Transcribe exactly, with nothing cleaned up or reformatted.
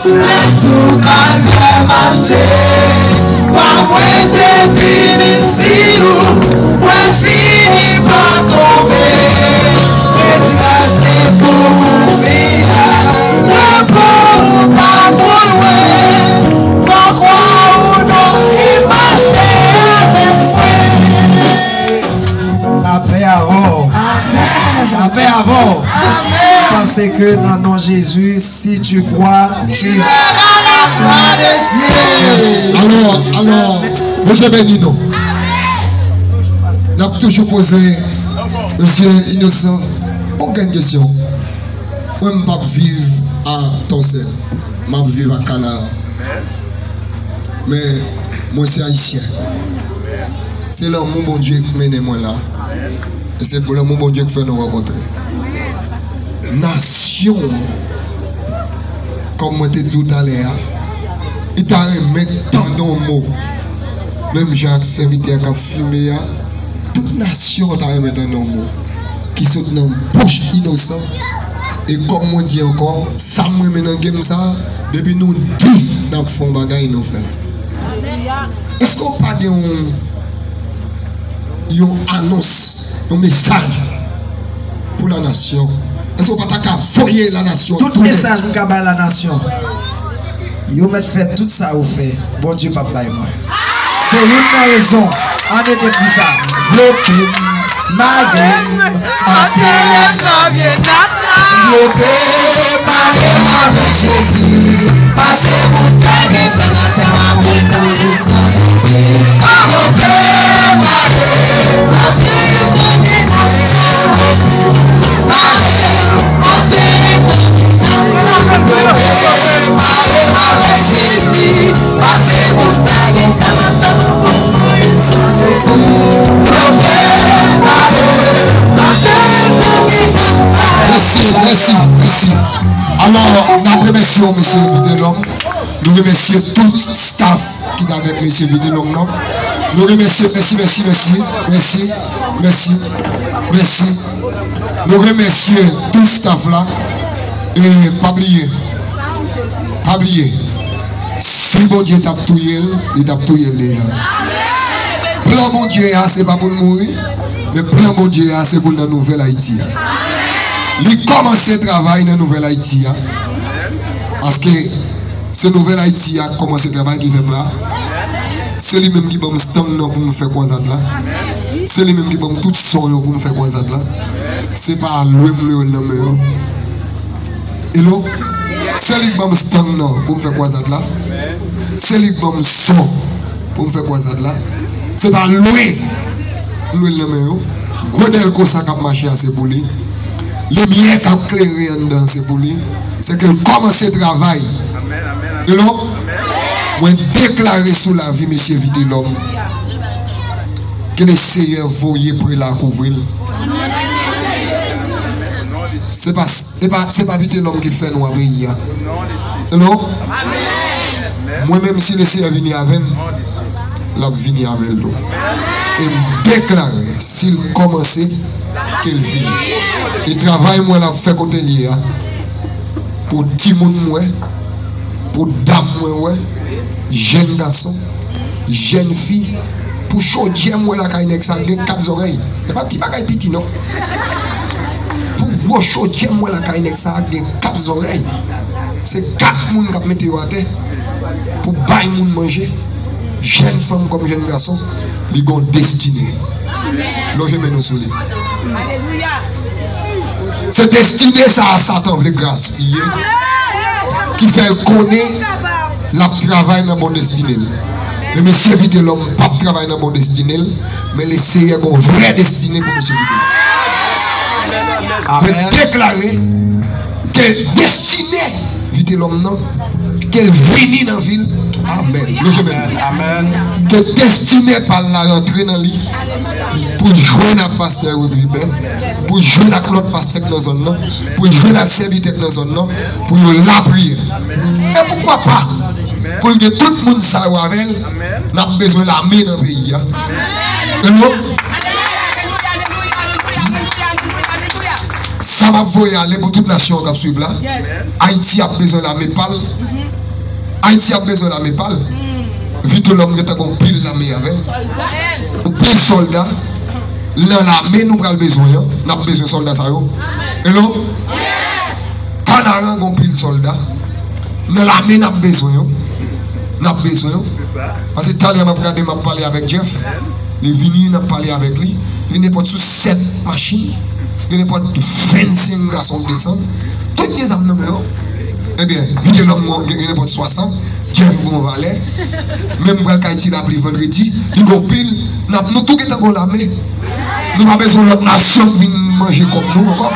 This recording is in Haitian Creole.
Sou kalvè mache, kwa mwen te pi difisil, mwen fini pa tonbe. Se gras li pou mwen vin la, repo ou pa twò lwen. Pran kwa ou non, vin mache avèk mwen. Lapè avè w. Lapè avè w. Paske nan non Jezi, si tu crois, tu verras la gloire de Dieu. Alò, alò, Bondye beni nou. N ap toujou poze mesye Inosan yon grenn kesyon. Mwen, m p ap viv a Tòsè. M ap viv a Kanaan. Men, mwen se ayisyen. Se lanmou Bondye k mennen mwen la. E se pou lanmou Bondye k fè nou rankontre. Nasyon, kòm mwen te di w talè a, li ta renmen tande yon mo. Menm jan ak sèvitè k ap fimen an, tout nasyon an ta renmen tande yon mo ki sot nan bouch Inosan. E kòm mwen di ankò, sa m renmen nan game sa, depi nou di n ap fè yon bagay, nou fè l. Èske w pa gen yon, yon anons, yon mesaj pou lanasyon? Èske w pa ta ka voye lanasyon? Tout mesaj m ka bay lanasyon, yo mèt fè tout sa yo fè, Bondye p ap bay mwen. Se youn nan rezon. Ann ede m di sa. Vlope m, mare m, antere m nan vye nat la. Vlope m, mare m avèk Jezi. Pase pou m ta gen plan atè m ap pou Jezi. Vlope m, mare m, antere m nan vye nat la. Vlope m, mare m, antere m nan vye nat la. Vlope m, mare m avèk Jezi. Pase pou m ta gen karantan pou mouri san Jezi. Vlope m, mare m, antere m nan vye nat la. Mèsi, mèsi, mèsi. Alò, n ap remèsye w, mesye Vitelhomme. Nou remèsye tout staff ki t avèk mesye Vitelhomme nan. Nou remèsye, mèsi, mèsi, mèsi, mèsi, mèsi, mèsi. Nou remèsye tout staff la. E pa bliye, pa bliye, si Bondye t ap touye l, li t ap touye l deja. Plan Bondye a, se pa pou l mouri, men plan Bondye a, se pou l nan nouvèl Ayiti a. Li kòmanse travay nan nouvèl Ayiti a. Paske se nouvèl Ayiti a k kòmanse travay ki fè m la. Se li menm ki ban m stand nan pou m fè kwazad la. Se li menm ki ban m tout son yo pou m fè kwazad la. Se pa lwe m lwe yo nan men yo. Hello? Se li k ban m stand nan pou m fè kwazad la. Se li k ban m son pou m fè kwazad la. Se pa lwe m lwe l nan men yo. Gwo dèlko sa k ap mache a, se pou li. Limyè k ap klere anndan, se pou li. Se ke l kòmanse travay. Hello? Mwen deklare sou lavi mesye Vitelhomme, ke le Seyè voye prela kouvri l. Se pa, se pa, se pa Vitelhomme ki fè nwa peyi a. Hello? Mwen menm, si le Seyè vini avè m, l ap vini avè l tou. E m deklare, si l kòmanse, ke l fini. E travay mwen l ap fè kote l ye a, pou timoun mwen, pou dam mwen wè, jèn gason, jèn fi, pou chodyè mwen lakay nèg sa gen kat zòrèy. E pa ti bagay piti non. Pou gwo chodyè mwen lakay nèg sa gen kat zòrèy. Se kat moun k ap mete yo atè pou bay moun manje. Jèn fanm kòm jèn gason, li gon destine. Lonje men nou sou li. Se destine sa a Satan vle gaspiye, ki fè l konnen l ap travay nan bon destine l. Men mesye Vitelhomme p ap travay nan bon destine l, men le Seyè gon vrè destine pou mesye Vitelhomme. Mwen deklare ke destine Vitelhomme nan, ke l vini nan vi l. Amèn. Lonje men nou. Ke destine pa l la rantre nan li, pou l jwenn ak pastè Rubibè, pou l jwenn ak lòt pastè k nan zòn nan, pou l jwenn ak sèvitè k nan zòn nan, pou yo lapriyè. E poukwa pa, pou l gen tout moun sa yo avè l, n ap bezwen lame nan peyi a. Hello? Sa m ap voye ale pou tout nasyon an k ap swiv la. Ayiti ap bezwen lame pa l. Ayiti ap bezwen lame pa l. Vitelhomme gentan gen yon pil lame avè l. Yon pil sòlda. Nan lame nou pral bezwen an, n ap bezwen sòlda sa yo. Hello? Kanaran gen yon pil sòlda. Nan lame n ap bezwen yo. N ap bezwen yo. Paske talè m ap gade, m ap pale avèk Jeff. Li vini, n ap pale avèk li. Li nenpòt sou sèt machin. Gen nenpòt vennsenk gason k desann. Tout gen zam nan men yo. Ebyen, Vitelhomme gen nenpòt swasant. Jeff gen yon valè. Menm pral kay Ti Lapli vandredi. Li gen yon pil. N ap, nou tou gentan gen yon lame. Nou pa bezwen lòt nasyon k vin manje kòb nou ankò.